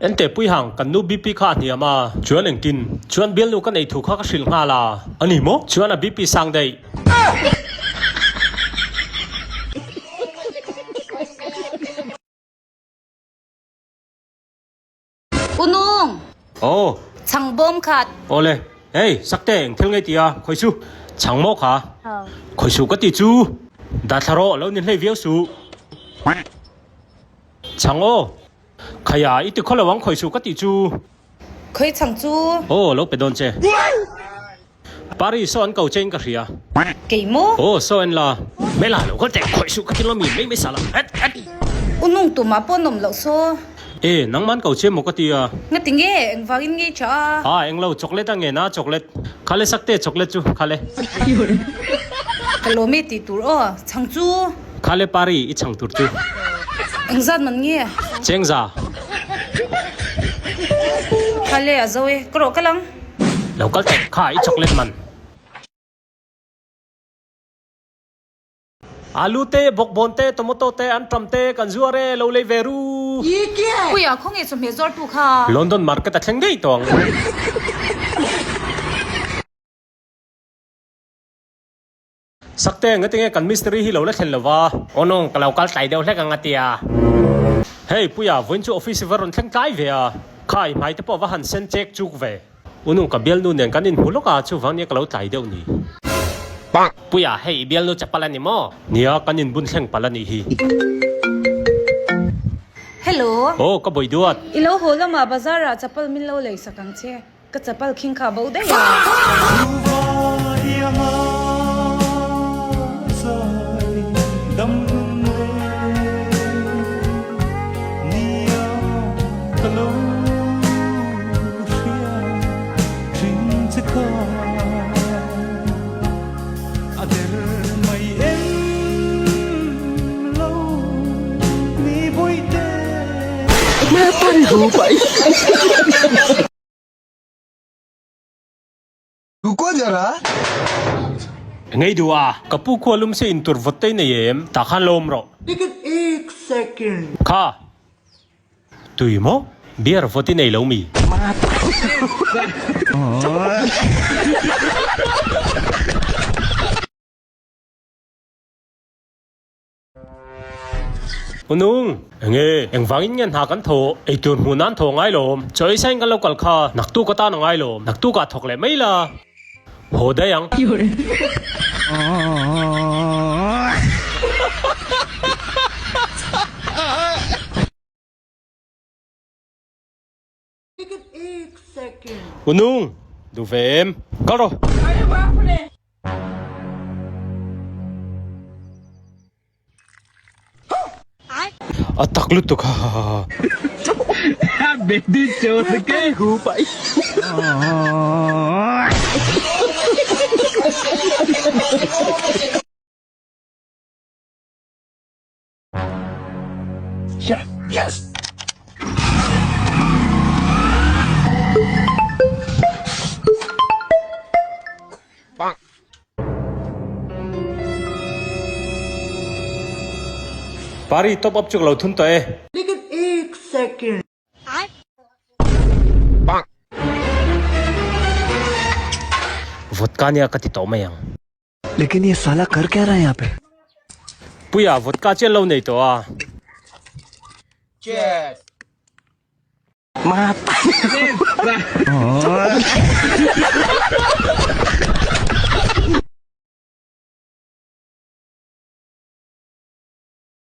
Ente Puihang, kan nu BP kha a hniam a. Chuan engtin? Chuan bialnu ka nei thu kha ka hrilh nghal a. A ni maw? Chuan a BP sang daih. U Nung! Aw. Chhang bawm khat. Awle. Hey, Sakte, eng thil ngei ti a? Khawi su. Chhang maw kha? Khawi su ka ti chu. Dah thla rawh, lo ni hlei viau su. Chhang aw. Khaia, i ti khaw lo ang khawi su ka ti chu. Khawi chhang chu. Aw, lo pe dawn che. Paris saw an ko che in ka hria. Kei maw? Aw, saw en la. Hmela lo kal teh, khawih suh ka ti lo mi, mai mai sa la. Et, et. U nung tumah pawh an awm loh saw. E, nangman ko che maw ka ti a. Ngati nge, engvangin nge tha a? A, englo, chocolate a ngen a, chocolate. Khale sak te, chocolate chu, khale. Ka lawm e tih tur aw, chhang chu. Khale Pari, i chhang tur chu. Engzat man nge? Chengza. Khale a zo e, ka rawh kal ang. Lo kal teh kha i chocolate man. Alu te, bawkbawn te, tomato te, anṭam te kan zuar e, lo lei ve ru. Puia, khawnge chawhmeh zuartu kha? London market a thleng daih tawh ang. Sakte, ngatinge kan mistiri hi lo la thlen lova? Aw nung, ka lo kal tlai deuh hlek ang a ti a. Hei, Puia, vawiin chu office i va rawn thleng tlai ve a. Kha, i hmai te pawh va han sen chek chuk ve. U nung, ka bialnu nen kan inhmu lawk a, chuvang nia ka lo tlai deuh ni. Puia, hei, i bialnu chapal a ni maw? Nia, kan inbun thleng palh a nih hi. Hello. Aw, ka bawih duat. I lo haw lamah bazar ah chapal min lo lei sak ang che. Ka chapal khing kha bo daih a. Ruko zara. Ngei duh a, ka pu khua lum se intur vawt te nei em? Tah khan lo awm rawh. Kha. Tui maw? Beer vawt i nei lo mi? U Nung, enge, engvangin nge hna kan thawh? Eitur hmuh nan thawh ngai lawm. Chaw ei sain kan lo kal kha, naktuk atan a ngai lawm. Naktukah thawk leh mai la. Haw daih ang. U Nung, duh ve em? Kal rawh. A tak lutuk ha ha ha. Pari top up chu ka lo thun tawh e. Vodka nia ka ti tawh mai ang. Lekin ye sala kar kya raha hai yahan pe? Puia, vodka chian lo nei tawh a. Cheers.